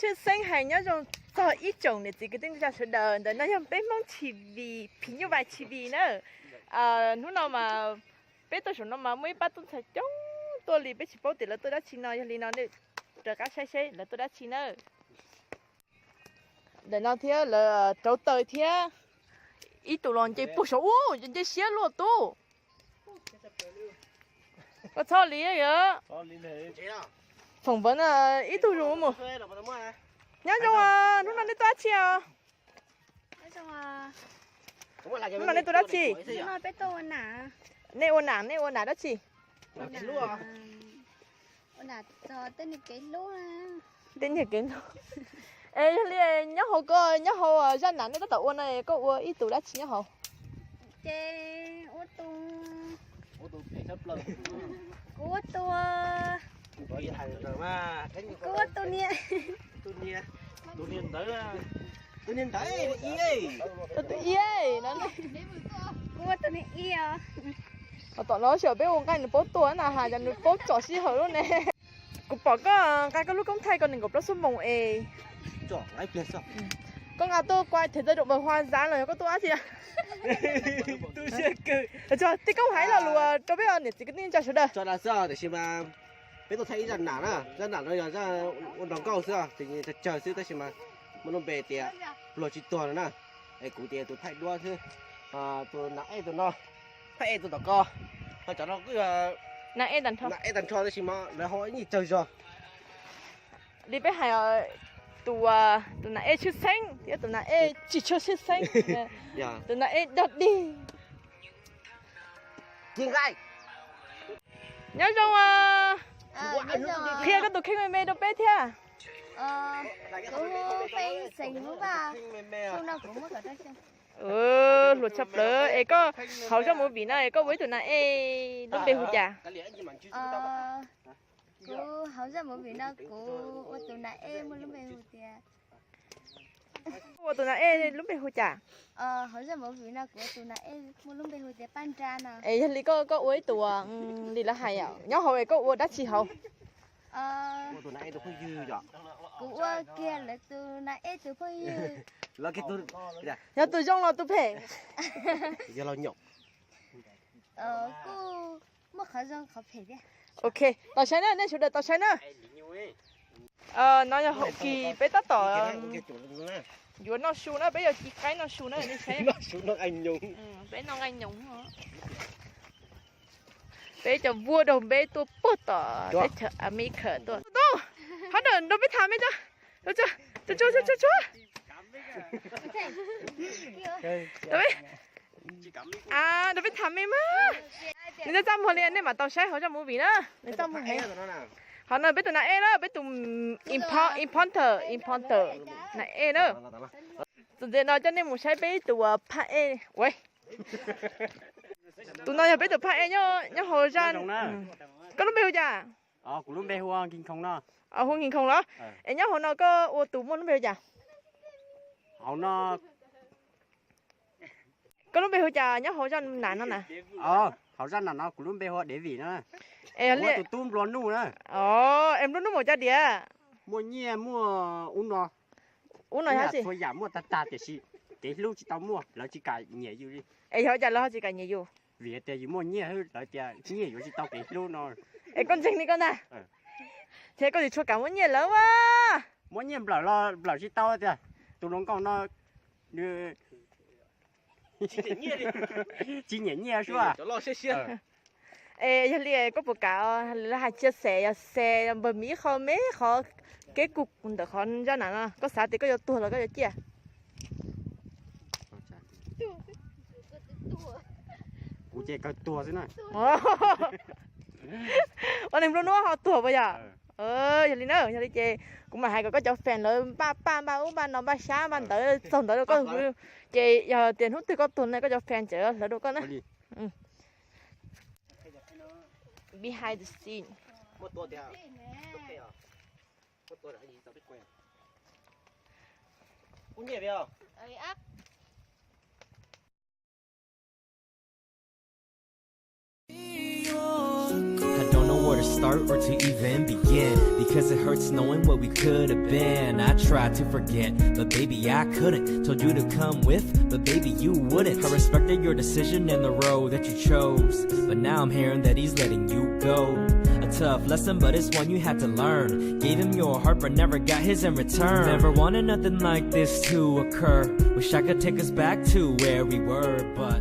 Tshwj xeeb hais nyob zoo txog ib tsoom niam txiv kwv tij neej tsa sawv daws, ntawm no yog peb Hmoob T V, phim nyuj vais T V na. Hnub no mas peb tuaj saum no mas muaj ib pab tub ntxhais coob tuaj li, peb tsis paub tias lawv tuaj dab tsi no, yog li no nej rov qab saib seb lawv tuaj dab tsi na. Ntawm no thiab lawv rauv taws thiab, ib tug los nce puag saud ub, nce siab luaj tub. Koj txhob li yom. Phỏng vấn ib tug zoo mus. Nyob zoo, hnub no nej tuaj dab tsi os? Hnub no nej tuaj dab tsi? Nej ua nam, nej ua nam dab tsi? Tej niag kev hlub. Es yog li nyob hauv koj, nyob hauv zaj nam nej tab tom ua no koj ua ib tug dab tsi nyob hauv? Ces ua tus, kuv ua tus, kuv ua tus niam, tus niam ntawd, tus niam ntawd, tus i no, kuv ua tus niam i os. Tom no xyov peb ua nqaij nws paub tuaj na, hais tias nws paub tsom sij hawm lub ne. Kuv pom koj nqa koj lub koob thaij ko nees nkaum plaub xuab moos es koj nqa tuaj qua thế giới động vật hoang dã los yog koj tuaj dab tsi? Tej koob hais lo lus rau peb niam txiv kwv tij neej tsa sawv daws. Tso da xwb tiam sis mas peb tuaj thaij ib zaj nam na, zaj nam no yog zaj ua nrog nkauj xwb, ces tsawg tsawg xwb tab sis mas muaj lub npe tias pluag tsis tuag no na. Es kuv tias tus thaij duab xwb, tus nam ej tus no, thaij ej tus tom ko, ho cov no kuj yog nam ej tag nrho tab sis mas lawv ho ib nyuag tsawg zog. Li peb hais, tus, tus nam ej tshwj xeeb thiab tus nam ej tsis tshwj xeeb. Tus nam ej dog dig. Nyob zoo, qhia koj tus kheej me me rau peb thiab. Hluas tshaj plaws es koj hauv zaj movie no es koj ua ib tug nam ej lub npe hu cas? Kuv hauv zaj movie no kuv ua tus nam ej muaj lub npe hu tias, ua tus nam ej lub npe hu cas? Hauv zaj movie no kuv ua tus nam ej muaj lub npe hu tias Paj Nra no. Es yog li koj, koj ua ib tug li lawv hais nyob hauv es koj ua dab tsi hauv? Kuv ua kiag lawv tus nam ej tus phooj ywg. Yog tus zoo los tus phem? Kuj muaj qhov zoo qhov phem thiab. Ok, tos saib na, nej sawv daws tos saib na. No yog hauv kis peb tab tom yuav noj su na, peb yuav ci qaib noj su na, nej saib. Peb noj nqaij nyoos. Peb cov vuag daug npeb tuaj puag tom teb chaws Amelikas tuaj. Hov nrog peb tham me tso. Nrog peb tham me mas. Nws txaj muag li, nej mam tau saib hauv zaj movie na. Nws txaj muag heev. Hov no peb tus nam ej na, peb tus importer, importer nam ej na. Txuas ntxiv no coj nej mus saib peb ib tus phaj ej. Tus no yog peb tus phaj ej nyob hauv zaj. Koj lub npe hu cas? Kuv lub npe hu Nkis Khoos no. Hu Nkis Khoos los? Es nyob hauv no koj ua tus muaj lub npe hu cas? Hauv no. Koj lub npe hu cas nyob hauv zaj nam no na? Hauv zaj nam no kuv lub npe hu David no. Es tus tub nplua nuj na. Es nplua nuj mus cov diav. Muaj nyiaj muaj ub no. Ub no yog txhua yam muaj tag tag tiam sis kev hlub tsis tau muaj, lawv tsis kam nyiam yus li. Es yog cas lawv ho tsis kam nyiam yus? Vim tias yus muaj nyiaj, lawv tias nyiaj yuav tsis tau kev hlub no. Es koj ntseeg li koj ntag. Ces koj tsis tshua kam muaj nyiaj lawm a. Muaj nyiaj nplawm los nplawm tsis tau tiag. Tus hluas nkauj no nws tsis nyiam nyiaj sua. Es yog li koj puas kam lawv hais chia sẻ, yog share npawg Mim ib qho me qhov kev kuj ntawm qhov zaj nam no, koj xav tias koj yuav tuag los koj yuav ciaj? Kuv ces kawg tuag xwb na. Ua neeg nplua nuj ho tuag puas yog? Yog li na, yog li ces kuv mam hais kom koj cov fan lawv npaj paj npaj ub npaj no npaj xyab npaj ntawv txaug ntawv rau koj, ces yog tias hnub twg koj tuag no koj cov fan tseem hlawv rau koj na. Behind the scene. I don't know where to start or to even begin. Cause it hurts knowing what we could have been. I tried to forget, but baby, I couldn't. Told you to come with, but baby, you wouldn't. I respected your decision and the road that you chose, but now I'm hearing that he's letting you go. A tough lesson, but it's one you had to learn. Gave him your heart, but never got his in return. Never wanted nothing like this to occur. Wish I could take us back to where we were, but